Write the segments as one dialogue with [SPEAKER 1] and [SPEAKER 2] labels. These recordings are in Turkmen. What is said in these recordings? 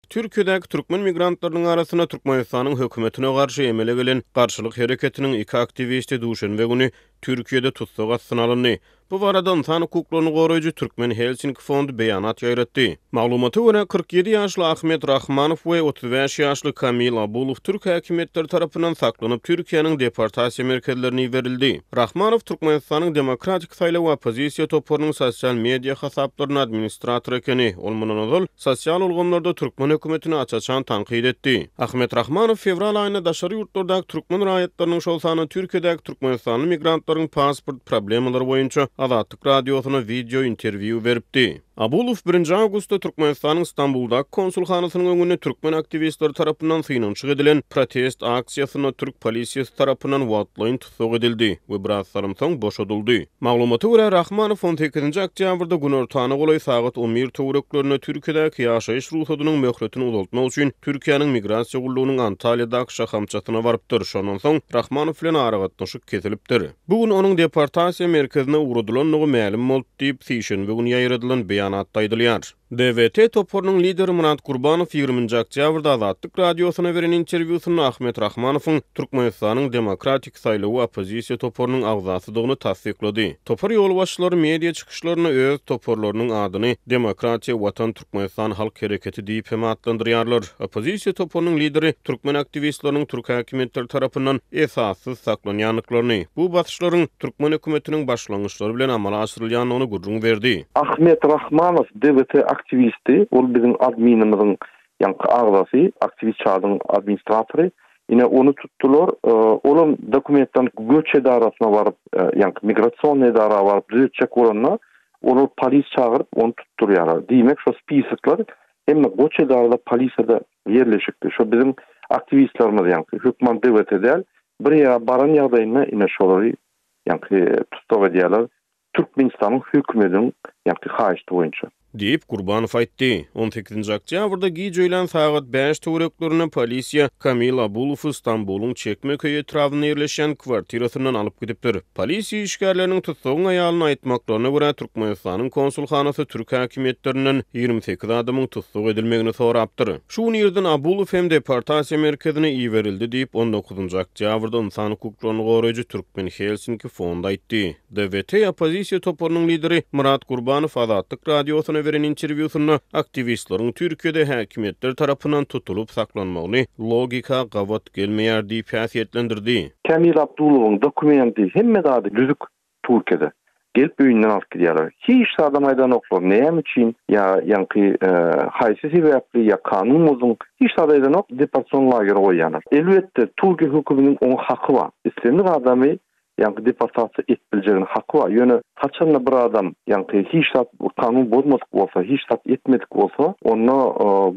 [SPEAKER 1] Türkiýedäki türkmen migrantlarynyň arasynda Türkmenistanyň hökümetine garşy emele gelen garşylyk hereketiniň iki aktiwisti duşenbe güni Türkiýede tussag astyna alyndy. Bu barada ynsan hukuklaryny goraýjy Türkmen Helsinki fondy beýanat ýaýratdy. Maglumata görä, 47 ýaşly Ahmet Rahmanow we 35 ýaşly Kamil Abulow türk häkimiýetleri tarapyndan saklanyp, Türkiýäniň deportasiýa merkezlerine iberildi. Rahmanow Türkmenistanyň Demokratik saýlaw oppozisiýa toparynyň sosial media hasaplarynda administrator ekeni. Ol mundan ozal, sosial ulgamlarda türkmen hökümetini aç-açan tankyt etdi. Ahmet Rahmanow fewral aýynda daşary ýurtlardaky türkmen raýatlarynyň, şol sanda Türkiýedäki türkmenistanly migrantlaryň pasport problemalary boýunça Azatlyk Radiosyna wideo interwýu beripdi. Abulow birinji awgustda Türkmenistanyň Stambuldaky konsulhanasynyň öňünde türkmen aktiwistleri tarapyndan synanyşyk edilen protest aksiýasynda türk polisiýasy tarapyndan wagtlaýyn tussag edildi we biraz salym soň boşadyldy. Maglumata görä, Rahmanow on sekizinji oktýabrda günortana golaý sagat on bir töwereklerinde Türkiýedäki ýaşaýyş rugsadynyň möhletini uzaltmak üçin Türkiýäniň Migrasiýa gullugynyň Antalýadaky şahamçasyna barypdyr. Şondan soň Rahmanow bilen aragatnaşyk kesilipdir. Bu gün onuň deportasiýa merkezine ugradylandygy mälim boldy diýip, sişenbe güni ýaýradylan beýanatda aýdylýar. DWT toparynyň lideri Myrat Gurbanow ýigriminji oktýabrda Azatlyk Radiosyna beren interwýusynda Ahmet Rahmanowyň Türkmenistanyň Demokratik saýlawy oppozisiýa toparynyň agzasydygyny tassyklady. Topar ýolbaşçylary media çykyşlarynda öz toparlarynyň adyny Demokratiýa Watan Türkmenistan halk hereketi diýip hem atlandyrýarlar. Oppozisiýa toparynyň lideri türkmen aktiwistleriniň türk häkimiýetleri tarapyndan esassyz saklanýandyklaryny, bu basyşlaryň türkmen hökümetiniň başlangyçlary bilen amala aşyrylýandygyny gürrüň berdi.
[SPEAKER 2] Ahmet Rahmanow DWT aktiwisti, ol biziň adminimiziň ýaňky agzasy, aktiwist çadyň administratory. Ine ony tutdular. Olam dokumentlerini göç edarasyna baryp, ýaňky migrasionnyý edara baryp düzetjek bolanda, Olar polis çagyryp ony tutdurýarlar. Diýmek şo spisoklar hemme goç edarada polisiýada ýerleşikdi. Şo biziň aktiwistlerimiz ýaňky hökman DWT däl bir ýere baran ýagdaýynda ine şolary ýaňky tussag edýärler Türkmenistanyň hökümediniň ýaňky haýyşty boýunça.
[SPEAKER 1] Diýip, Gurbanow aýtdy. On sekizinji oktýabrda giç öýlän sagat bäş töwereklerinde polisiýa Kamil Abulowy Stambulyň Çekmeköý etrabynda ýerleşýän kwartirasyndan alyp gidipdir. Polisiýa işgärleriniň tussagyň aýalyna aýtmaklaryna görä, Türkmenistanyň konsulhanasy türk häkimiýetlerinden 28 adamyň tussag edilmegini sorapdyr. Şu gün irden Abulow hem deportasiýa merkezine iberildi diýip, on dokuzynjy oktýabrda ynsan hukuklaryny goraýjy Türkmen Helsinki fondy aýtdy. DWT oppozisiýa toparynyň lideri Myrat Gurbanow Azatlyk Radiosyna beren interwýusynda aktiwistleriň Türkiýede häkimiýetler tarapyndan tutulyp saklanmagyny logika gabat gelmeýär diýip häsiýetlendirdi.
[SPEAKER 2] Kamil Abdulowyň dokumenti hemme zady düzük Türkiýede. Gelip öýünden alyp gidýärler. Hiç zadam aýdanoklar näme üçin ýa ýaňky haýsy sebäpli ýa kanun bozduň hiç zat aýdanok deportasion lagere goýýarlar. Elbetde Türkiýe höküminiň oňa haky bar. Islendik adamy ýaňky deportasiýa edip biljegine haky bar. Ýöne haçanda bir adam ýaňky hiç zat kanun bozmadyk bolsa, hiç zat etmedik bolsa, onda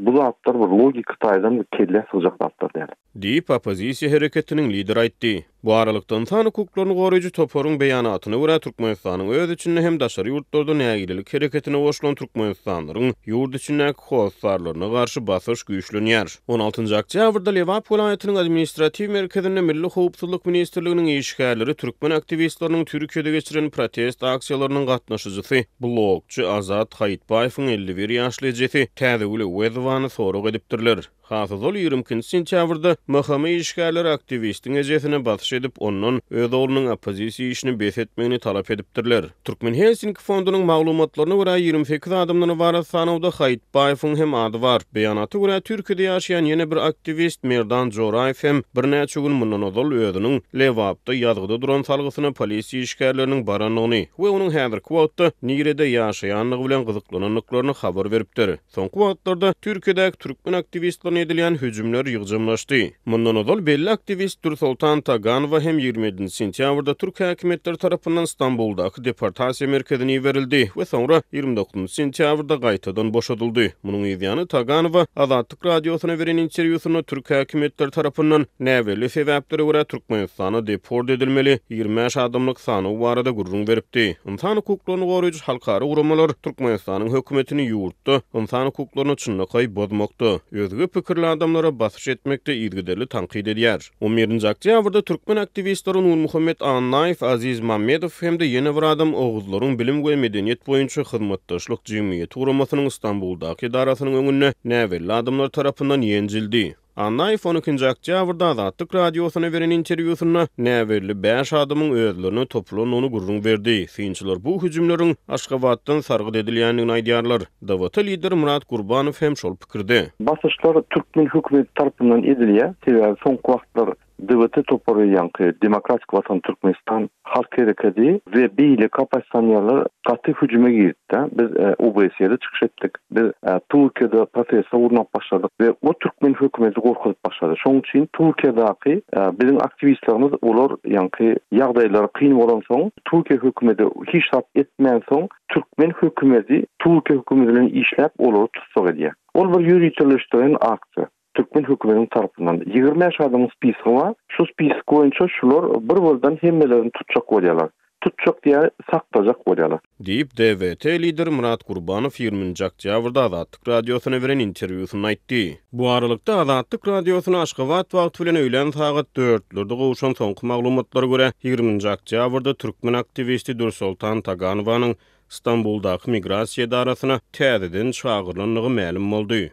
[SPEAKER 2] bu zatlar bir logika taýdan bir kellä sygjak zatlar däl.
[SPEAKER 1] Diýip, oppozisiýa hereketiniň lideri aýtdy. Bu aralykda, ynsan hukuklaryny goraýjy toparyň beýanatyna görä, Türkmenistanyň öz içinde hem daşary ýurtlarda nägilelik hereketine goşulan türkmenistanlylaryň ýurt içindäki hossarlaryna garşy basyş güýçlenýär. On altynjy oktýabrda Lebap welaýatynyň administratiw merkezinde Milli howpsuzlyk ministrliginiň işgärleri türkmen aktiwistleriniň Türkiýede geçiren protest aksiýalarynyň gatnaşyjysy, blogçy Azat Haýytbaýewiň 51 ýaşly ejesi Täzegül Öwezowany sorag edipdirler. Has ozal, ýigrimi ikinji sentýabrda MHM işgärleri aktiwistiň ejesine basyş edip, ondan öz oglunyň oppozisiýa işini bes etmegini talap edipdirler. Türkmen Helsinki fondunyň maglumatlaryna görä, 28 adamdan ybarat sanawda Haýytbaýewiň hem ady bar. Beýanata görä, Türkiýede ýaşaýan ýene bir aktiwist Merdan Joraýew hem birnäçe gün mundan ozal özüniň Lebapda ýazgyda duran salgysyna polisiýa işgärleriniň barandygyny we onuň häzirki wagtda nirede ýaşaýandygy bilen gyzyklanandyklaryny habar beripdir. Soňky wagtlarda Türkiýedäki türkmen aktiwistlerine edilýän hüjümler ýygjamlaşdy. Mundan ozal belli aktiwist Dürsoltan Taganowa hem 27 nji sentýabrda türk häkimiýetleri tarapyndan Stambuldaky deportasiýa merkezine iberildi we soňra 29 nji sentýabrda gaýtadan boşadyldy. Munuň yzýany Taganowa Azatlyk Radiosyna beren interwýusynda türk häkimiýetleri tarapyndan näbelli sebäplere görä Türkmenistana deport edilmeli 25 adamlyk sanaw barada gürrüň beripdi. aýdyldy. Ynsan hukuklaryny goraýjy halkara guramalar Türkmenistanyň hökümetini ýurtda ynsan hukuklaryny çynlakaý bozmakda, özge pikirli adamlara basyş etmekde yzygiderli tankyt edýär. On birinji oktýabrda türkmen aktiwistleri Nurmuhammet Annaýew, Aziz Mammedow hem-de ýene bir adam Oguzlaryň bilim we medeniýet boýunça hyzmatdaşlyk jemgyýeti guramasynyň Stambuldaky edarasynyň öňünde näbelli adamlar tarapyndan ýenjildi. Annaýew on ikinji oktýabrda Azatlyk Radiosyna beren interwýusynda näbelli bäş adamyň özlerine topulandygyny gürrüň berdi. Synçylar bu hüjümleriň Aşgabatdan sargyt edilýändigini aýdýarlar. DWT lideri Myrat Gurbanow hem şol pikirde.
[SPEAKER 2] Basyşlar türkmen hökümeti tarapyndan edilýär. Sebäbi soňky wagtlar DWT topary ýaňky Demokratik Watan Türkmenistan halk herekedi we beýleki oppozisionerler gaty hüjüme girdi-de. Biz OBSE-de çykyş etdik. Biz Türkiýede protestler gurnap başladyk we o türkmen hökümeti gorkuzyp başlady. Şonuň üçin Türkiýedäki biziň aktiwistlerimiz olar ýaňky ýagdaýlary kyn bolansoň Türkiýe hökümeti hiç zat etmänsoň Türkmen hökümeti Türkiýe hökümeti bilen işläp olary tussag edýär. Ol bir ýöriteleşdirilen aksiýa. Türkmen hökümetiniň tarapyndan. 25 adamyň spiski bar. Şu spisik boýunça şular bir-birden hemmelerini tutjak bolýarlar. Tutjak diýýär, saklajak bolýarlar.
[SPEAKER 1] Diýip, DWT lideri Myrat Gurbanow 20 nji oktýabrda Azatlyk Radiosyna beren interwýusynda aýtdy. Bu aralykda, Azatlyk Radiosyna Aşgabat wagty bilen öýlän sagat dörtlerde gowşan soňky maglumatlara görä, 20 nji oktýabrda türkmen aktiwisti Dürsoltan Taganowanyň Stambuldaky migrasiýa edarasyna täzeden çagyrylandygy mälim boldy.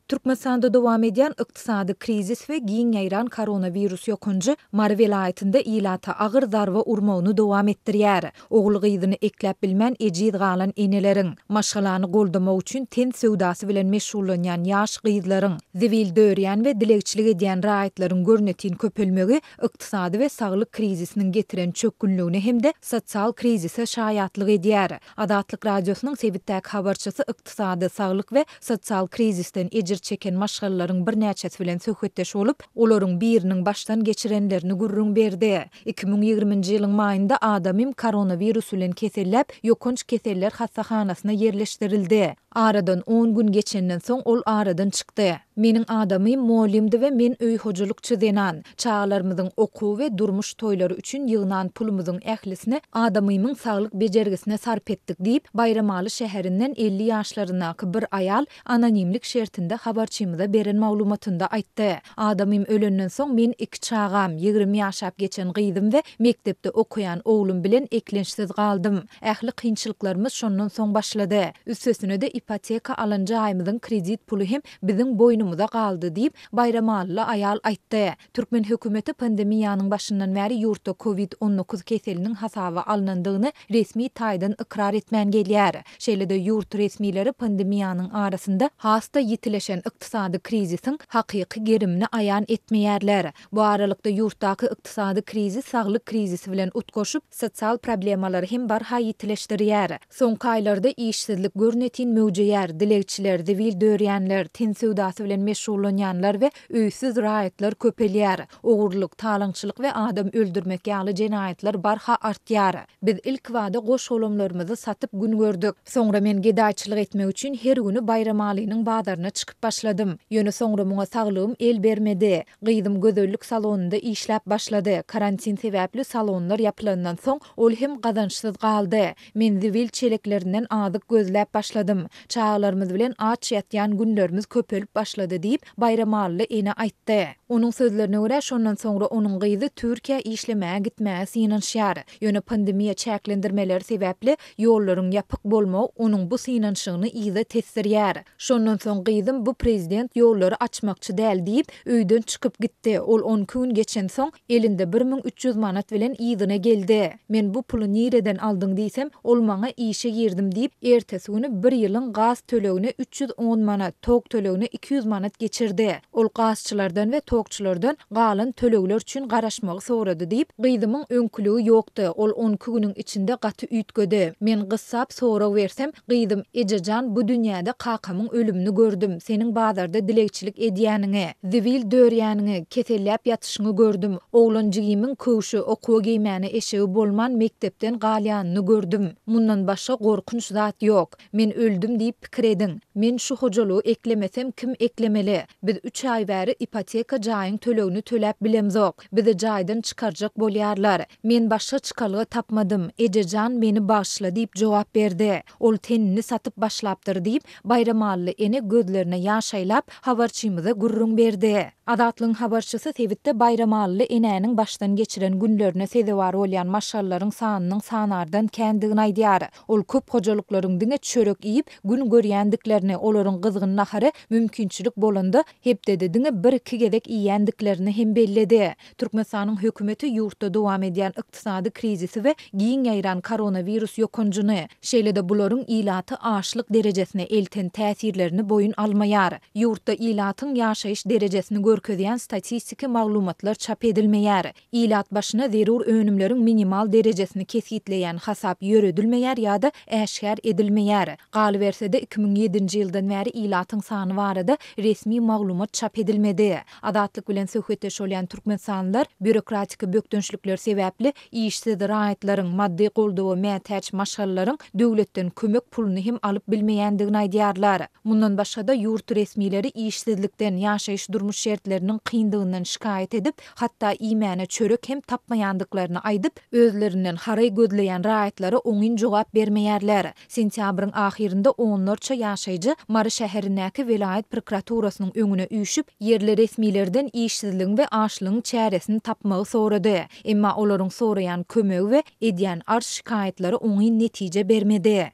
[SPEAKER 3] Türkmenistanda dowam edýän ykdysady krizis we giň ýaýran koronawirus ýokanjy Mary welaýatynda ilata agyr zarba urmagyny dowam etdirýär. Ogul-gyzyny ekläp bilmän ejiz galan eneleriň, maşgalany goldamak üçin ten söwdasy bilen meşgullanýan ýaş gyzlaryň, zibil dörýän we dilegçilik edýän raýatlaryň görnetin köpelmegi ykdysady we saglyk krizisiniň getiren çökgünligine hem-de sosial krizise şaýatlyk edýär. Azatlyk Radiosynyň sebitdäki habarçysy ykdysady, saglyk we sosial krizisden ejir çeken maşgalalaryň birnäçesi bilen söhbetdeş bolup, olaryň biriniň başdan geçirenlerini gürrüň berdi. 2020-nji ýylyň maýynda adamym koronawirus bilen keselläp, ýokanç keseller hassahanasyna ýerleşdirildi. Aradan on gün geçenden soň ol aradan çykdy. Meniň adamym mugallymdy we men öý hojalykçy zenan. Çagalarymyzyň okuwy we durmuş toýlary üçin ýygnan pulumyzyň ählisini adamymyň saglyk bejergisine sarp etdik diýip, Baýramaly şäherinden 50 ýaşlaryndaky bir aýal anonimlik şertinde habarçymyza beren maglumatynda aýtdy. Adamym ölenden soň men iki çagam, 20 ýaşap geçen gyzym we mekdepde okaýan oglum bilen eklençsiz galdym. Ähli kynçylyklarymyz şondan soň başlady. Üstesine-de ipoteka alan jaýymyzyň kredit puly hem biziň boýnumyza galdy diýip, baýramalyly aýal aýtdy. Türkmen hökümeti pandemiýanyň başyndan bäri ýurtda covid 19 keseliniň hasaba alnandygyny resmi taýdan ykrar etmän gelýär. Şeýle-de ýurt resmileri pandemiýanyň arasynda has-da ýitileşen ykdysady krizisiň hakyky gerimini aýan etmeýärler. Bu aralykda ýurtdaky ykdysady krizis saglyk krizisi bilen utgaşyp, sosial problemalary hem barha ýitileşdirýär. Soňky aýlarda işsizlik görnetin möwjeýär, dilegçiler, zibil dörýänler, ten söwdasy bilen meşgullanýanlar we öýsüz raýatlar köpelýär. Ogurlyk, talaňçylyk we adam öldürmek ýaly jenaýatlar barha artýar. Biz ilkibada goş-golamlarymyzy satyp gün gördük. Soňra men gedaýçylyk etmek üçin her güni Baýramalynyň bazaryna çykyp başladym. Ýöne soňra muňa saglygym el bermedi. Gyzym gözellik salonynda işläp başlady. Karantin sebäpli salonlar ýapylandan soň, ol hem gazançsyz galdy. Men zibil çeleklerinden azyk gözläp başladym. Çagalarymyz bilen aç ýatýan günlerimiz köpelip başlady diýip, baýramalyly ene aýtdy. Onuň sözlerine görä, şondan soňra onuň gyzy Türkiýä işlemäge gitmäge synanyşýar. Ýöne pandemiýa çäklendirmeleri sebäpli ýollaryň ýapyk bolmagy onuň bu synanyşygyny yza tesdirýär. Şondan soň gyzym bu prezident ýollary açmakçy däl diýip, öýden çykyp gitdi. Ol on iki gün geçensoň, elinde 1300 manat bilen yzyna geldi. Men bu puly nireden aldyň diýsem, ol maňa işe girdim diýip, ertesi güni bir ýylyň gaz tölegine 310 manat, tok tölegine 200 manat geçirdi. Ol gazçylardan we tokçulardan galan tölegler üçin garaşmagy sorady diýip, gyzymyň öňküligi ýokdy, ol on iki günüň içinde gaty üýtgedi. Men gyssap sorag bersem, Gyzym, eje jan, bu dünýäde kakamyň ölümini gördüm, seniň bazarda dilegçilik edýäniňi, zibil dörýäniňi, keselläp ýatyşyňy gördüm, oglan jigimiň köwşi, okuwa geýmäne eşegi bolman mekdepden galýanyny gördüm. Mundan başga gorkunç zat ýok. Men öldüm diýip pikir ediň. Men şu hojalygy eklemesem kim eklemeli? eklemeli? Biz üç aý bäri ipoteka jaýyň tölegini töläp bilemzok. Bizi jaýdan çykarjak bolýarlar. Men başga çykalga tapmadym. Eje jan, meni bagyşla diýip jogap berdi. Ol tenini satyp başlapdyr diýip, baýramally ene gözlerine ýaş aýlap, habarçymyza gürrüň berdi. Azatlygyň habarçysy sebitde baýramally enäniň başdan geçiren günlerine sezewar bolýan maşgalalaryň sanynyň sanardan kändigini aýdýar. Ol köp hojalyklaryň diňe çörek iýip, gün görýändiklerini, olaryň gyzgyn nahary mümkinçilik bolanda, hepdede diňe bir-iki gezek iýýändiklerini hem belledi. Türkmenistanyň hökümeti ýurtda dowam edýän ykdysady krizisi we giň ýaýran koronawirus ýokanjyny, şeýle-de bularyň ilaty açlyk derejesine elten täsirlerini boýun almaýar. Ýurtda ilatyň ýaşaýyş derejesini görkezýän statistiki maglumatlar çap edilmeýär. Ilat başyna zerur önümleriň minimal derejesini kesgitleýän hasap ýöredilmeýär ýa-da äşgär edilmeýär. Galyberse-de, 2007-nji ýyldan bäri ilatyň sany barada resmi maglumat çap edilmedi. Azatlyk bilen söhbetdeş bolýan türkmenistanlylar býurokratiki bökdençlikler sebäpli işsiz raýatlaryň, maddy goldawa mätäç maşgalalaryň döwletden kömek puluny hem alyp bilmeýändigini aýdýarlar. Mundan başga-da, ýurt resmileri işsizlikden, ýaşaýyş-durmuş şertleriniň kyndygyndan şikaýat edip, hatda iýmäne çörek hem tapmaýandyklaryny aýdyp, özlerinden haraý gözleýän raýatlara oňyn jogap bermeýärler. Sentýabryň ahyrynda onlarça ýaşaýjy Mary şäherindäki welaýat prokuraturasynyň öňüne üýşüp, ýerli resmilerden işsizligiň we açlygyň çäresini tapmagy sorady. Emma olaryň soraýan kömegi we edýän arz-şikaýatlary oňyn netije bermedi.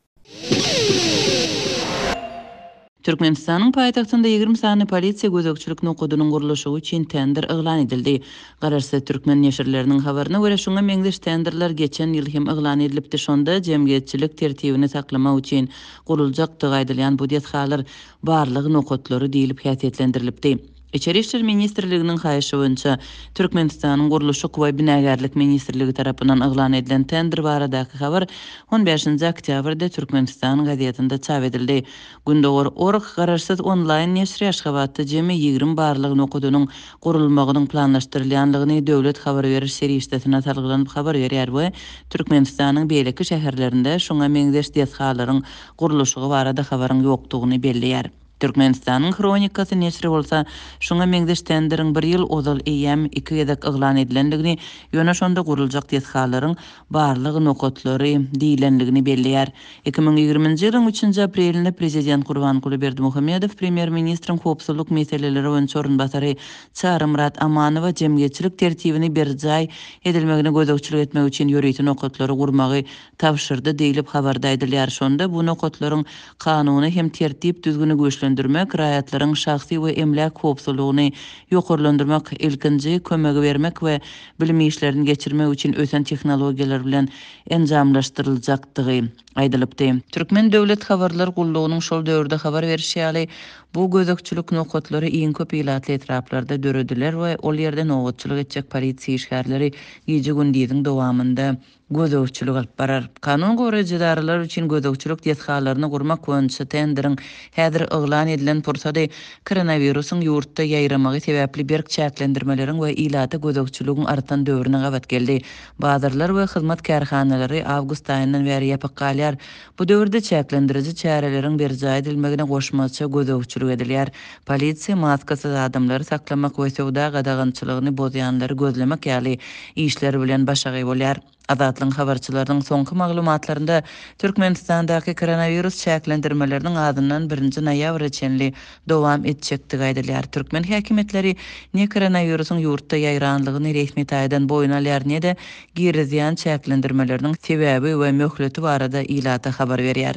[SPEAKER 4] Türkmenistanyň paýtagtynda 20 sany polisiýa gözegçilik nokadynyň gurluşygy üçin tender yglan edildi. Garaşsyz türkmen neşirleriniň habaryna görä, şuňa meňzeş tenderler geçen ýyl hem yglan edilipdi, şonda jemgyýetçilik tertibini saklamak üçin guruljakdygy aýdylýan bu desgalar barlag nokatlary diýlip häsiýetlendirilipdi. Içeri işler ministrliginiň haýyşy boýunça Türkmenistanyň Gurluşyk we binagärlik ministrligi tarapyndan yglan edilen tender baradaky habar on bäşinji oktýabrda Türkmenistan gazetinde çap edildi. Gündogar org garaşsyz onlaýn neşiri Aşgabatda jemi 20 barlag nokadynyň gurulmagynyň planlaşdyrylýandygyny döwlet habar beriş serişdesine salgylanyp habar berýär we Türkmenistanyň beýleki şäherlerinde şuňa meňzeş desgalaryň gurluşygy barada habaryň ýokdugyny belleýär. Türkmenistanyň Hronikasy neşiri bolsa şuňa meňzeş tenderiň bir ýyl ozal eýýäm iki gezek yglan edilendigini, ýöne şonda guruljak desgalaryň barlag nokatlary diýlendigini belleýär. 2020-nji ýylyň üçünji aprelinde prezident Gurbanguly Berdimuhamedow premýer-ministriň howpsuzlyk meseleleri boýunça orunbasary Çarymyrat Amanowa jemgyýetçilik tertibini berjaý edilmegine gözegçilik etmek üçin ýörite nokatlary gurmagy tabşyrdy diýlip, habarda aýdylýar. Şonda bu nokatlaryň kanuny hem tertip-düzgüni güýçlendirmek, raýatlaryň şahsy we emläk howpsuzlygyny ýokarlandyrmak, ilkinji kömegi bermek we bilim işlerini geçirmek üçin ösen tehnologiýalar bilen enjamlaşdyryljakdygy aýdylypdy. Türkmen döwlet habarlar gullugynyň şol döwürde habar berşi ýaly, bu gözegçilik nokatlary iň köp ilatly etraplarda dörediler we ol ýerde nobatçylyk etjek polisiýa işgärleri gije-gündiziň dowamynda gözegçilik alyp barar. Kanun goraýjy edaralar üçin gözegçilik desgalaryny gurmak boýunça tenderiň häzir yglan edilen pursady koronawirusyň ýurtda ýaýramagy sebäpli berk çäklendirmeleriň we ilata gözegçiligiň artan döwrüne gabat geldi. Bazarlar we hyzmat kärhanalary awgust aýyndan bäri ýapyk galýar. Bu döwürde çäklendiriji çäreleriň berjaý edilmegine goşmaça gözegçilik edilýär. Polisiýa maskasyz adamlary saklamak we söwda gadagançylygyny bozýanlary gözlemek ýaly işler bilen başagaý bolýar. Azatlygyň habarçylarynyň soňky maglumatlarynda Türkmenistandaky koronawirus çäklendirmeleriniň azyndan birinji noýabra çenli dowam etjekdigi aýdylýar. Türkmen häkimiýetleri ne koronawirusyň ýurtda ýaýranlygyny resmi taýdan boýun alýar, ne-de girizýän çäklendirmeleriniň sebäbi we möhleti barada ilata habar berýär.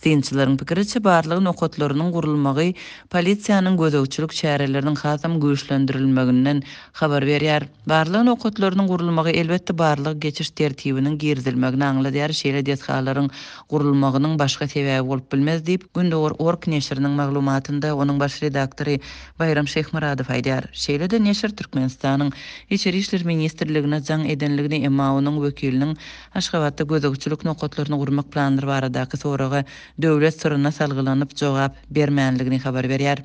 [SPEAKER 4] Synçylaryň pikiriçe, barlag nokatlarynyň gurulmagy polisiýanyň gözegçilik çäreleriniň hasam güýçlendirilmeginden habar berýär. Barlag nokatlarynyň gurulmagy, elbetde, barlag geçiş tertibiniň girizilmegini aňladýar, şeýle desgalaryň gurulmagynyň başga sebäbi bolup bilmez diýip, Gündogar org neşiriniň maglumatynda onuň baş redaktory Baýram Şyhmyradow aýdýar. Şeýle-de neşir Türkmenistanyň Içeri işler ministrligine jaň edenligini, emma onuň wekiliniň Aşgabatda gözegçilik nokatlaryny gurmak planlary baradaky soraga döwlet syryna salgylanyp jogap bermänligini habar berýär.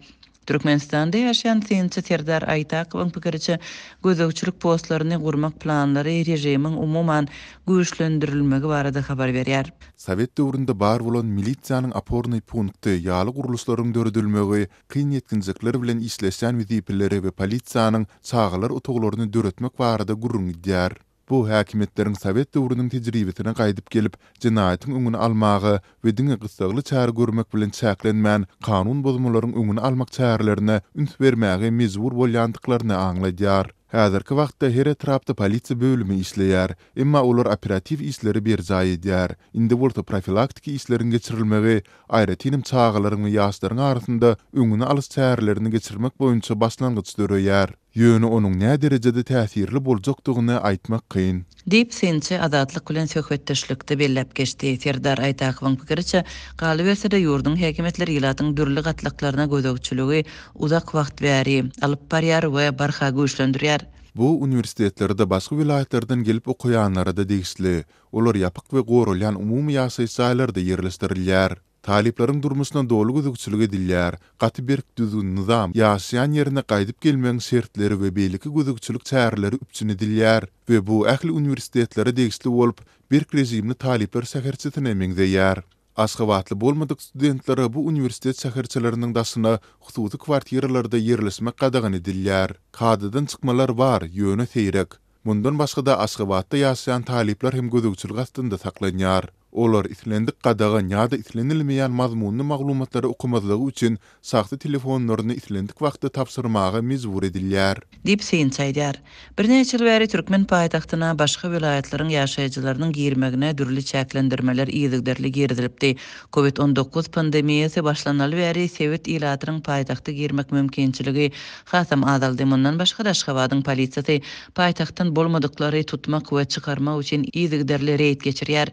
[SPEAKER 4] Türkmenistanda ýaşaýan synçy Serdar Aýtakowyň pikiriçe, gözegçilik postlaryny gurmak planlary režimiň umuman güýçlendirilmegi barada habar berýär.
[SPEAKER 5] Sowet döwründe bar bolan milisiýanyň opornyý punkty ýaly gurluşlaryň döredilmegi kyn ýetginjekler bilen işleşýän wezipeleri we polisiýanyň çagalar otaglaryny döretmek barada gürrüň gidýär. Bu häkimiýetleriň sowet döwrüniň tejribesine gaýdyp gelip, jenaýatyň öňüni almaga we diňe gyssagly çäre görmek bilen çäklenmän, kanun bozmalaryň öňüni almak çärelerine üns bermäge mejbur bolýandyklaryny aňladýar. Häzirki wagtda her etrapda polisiýa bölümi işleýär, emma olar operatiw işleri berjaý edýär. Indi bolsa profilaktiki işleriň geçirilmegi, aýratynam çagalaryň we ýaşlaryň arasynda öňüni alyş çärelerini geçirmek boýunça başlangyç döreýär. Ýöne onuň näderejede täsirli boljakdygyny aýtmak kyn.
[SPEAKER 4] Diýip, synçy Azatlyk bilen söhbetdeşlikde belläp geçdi. Serdar Aýtakowyň pikiriçe, galyberse-de, ýurduň häkimiýetleri ilatyň dürli gatlaklaryna gözegçiligi uzak wagt bäri alyp barýar we barha güýçlendirýär.
[SPEAKER 5] Bu uniwersitetlerde başga welaýatlardan gelip okaýanlara-da degişli. Olar ýapyk we goralýan umumy ýaşaýyş jaýlarda ýerleşdirilýär. Talyplaryň durmuşyna doly gözegçilik edilýär, gaty berk düzgün-nyzam, ýaşaýan ýerine gaýdyp gelmegiň şertleri we beýleki gözegçilik çäreleri üpjün edilýär we bu ähli uniwersitetlere degişli bolup, berk režimli talyplar şäherçesine meňzeýär. Aşgabatly bolmadyk studentlere bu uniwersitet şäherçeleriniň daşyna hususy kwartiralarda ýerleşmek gadagan edilýär. Kadadan çykmalar bar, ýöne seýrek. Mundan başga-da Aşgabatda ýaşaýan talyplar hem gözegçilik astynda saklanýar. Olar islendik gadagan ýa-da islenilmeýän mazmunly maglumatlary okamazlygy üçin şahsy telefonlaryny islendik wagtda tabşyrmaga mejbur edilýär.
[SPEAKER 4] Diýip, synçy aýdýar. Birnäçe ýyl bäri türkmen paýtagtyna başga welaýatlaryň ýaşaýjylarynyň girmegine dürli çäklendirmeler yzygiderli girizilipdi. Covid 19 pandemiýasy başlanaly bäri sebit ilatynyň paýtagta girmek mümkinçiligi hasam azaldy. Mundan başga-da, Aşgabadyň polisiýasy paýtagtdan bolmadyklary tutmak we çykarmak üçin yzygiderli reýd geçirýär.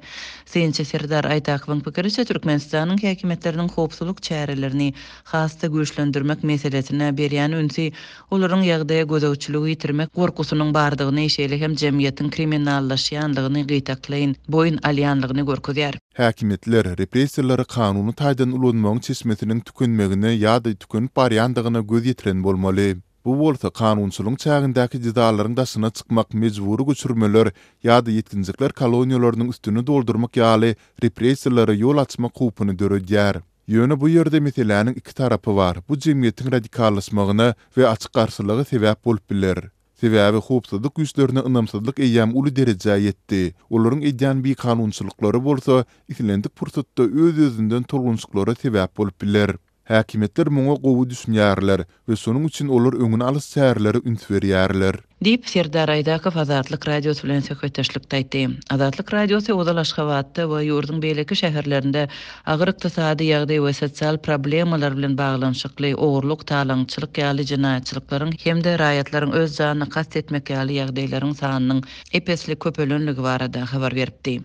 [SPEAKER 4] Synçy Serdar Aýtakowyň pikiriçe, Türkmenistanyň häkimiýetleriniň howpsuzlyk çärelerini has-da güýçlendirmek meselesine berýän ünsi olaryň ýagdaýa gözegçiligi ýitirmek gorkusynyň bardygyny, şeýle hem jemgyýetiň kriminallaşýanlygyny gytaklaýyn boýun alýanlygyny görkezýär.
[SPEAKER 5] Häkimiýetler repressiýalary kanuny taýdan ulanmagyň çeşmesiniň tükenmegine ýa-da tükenip barýandygyna göz ýetiren bolmaly. Bu bolsa kanunçylygyň çägindäki jezalaryň daşyna çykmak, mejbury göçürmeler ýa-da ýetginjekler koloniýalarynyň üstüni doldurmak ýaly repressiýalara ýol açmak howpuny döredýär. Ýöne bu ýerde meseläniň iki tarapy bar, bu jemgyýetiň radikallaşmagyna we açyk garşylyga sebäp bolup biler. Sebäbi howpsuzlyk güýçlerine ynamsyzlyk eýýäm uly derejä ýetdi, olaryň edýän bikanunçylyklary bolsa islendik pursatda öz-özünden tolgunşyklara sebäp bolup biler. Häkimiýetler muňa gowy düşünýärler we şonuň üçin olar öňüni alyş çärelere üns berýärler.
[SPEAKER 4] Diýip, Serdar Aýdakow Azatlyk Radiosy bilen söhbetdeşlikde aýtdy. Azatlyk Radiosy ozal Aşgabatda we ýurduň beýleki şäherlerinde agyr ykdysady ýagdaý we sosial problemalar bilen baglanyşykly ogurlyk, talaňçylyk ýaly jenaýatçylyklaryň hem-de raýatlaryň öz janyna kast etmek ýaly ýagdaýlaryň sanynyň ep-esli köpelenligi barada habar beripdi.